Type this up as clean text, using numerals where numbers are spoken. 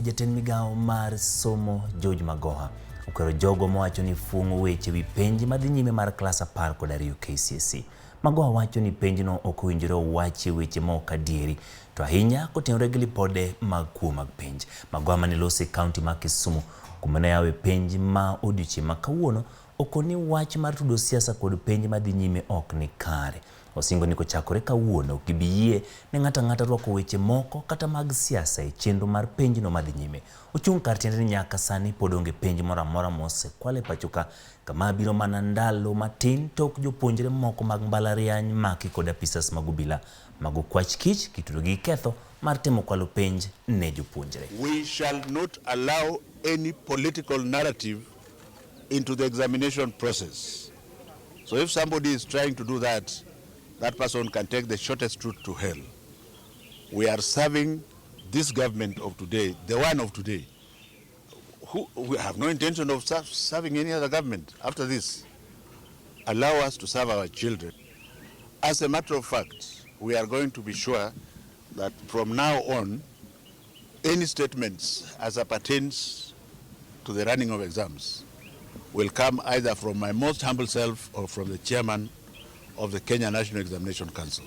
Jatend migawo mar somo George Magoha okwero jogo mowacho ni fuong'o weche wi penj madhi nyime mar klas 12 KCSE. Magoha wacho ni penjno ok owinjore owachie weche ma ok adieri to ahinya kotenore gi lipode mag kuo mag penj. Magoha mane loso e kaunti ma Kisumu kuma ne oyawe penj ma odiochieng' ma kawuono okoni wach mar tudo siasa kod penj madhi nyime ok ni kare. Osingo ni kochakore kawuono ok gibi yie ne ng'ato ang'ata rwako weche moko kata mag siasa e chenro mar penjno madhi nyime. Ochung' kar tiende ni nyaka sani pod onge penj moro amora mosekwal e pacho ka. Kama biro mana ndalo matin tok jopuonjre moko mag mbalariany maki kod apisas mag obila mag okwach kich kitudo gi ketho mar temo kwalo penj ne jopuonjre. We shall not allow any political narrative into the examination process. So if somebody is trying to do that, that person can take the shortest route to hell. We are serving this government of today, the one of today, who we have no intention of serving any other government after this. Allow us to serve our children. As a matter of fact, we are going to be sure that from now on, any statements as pertains to the running of exams will come either from my most humble self or from the chairman of the Kenya National Examination Council.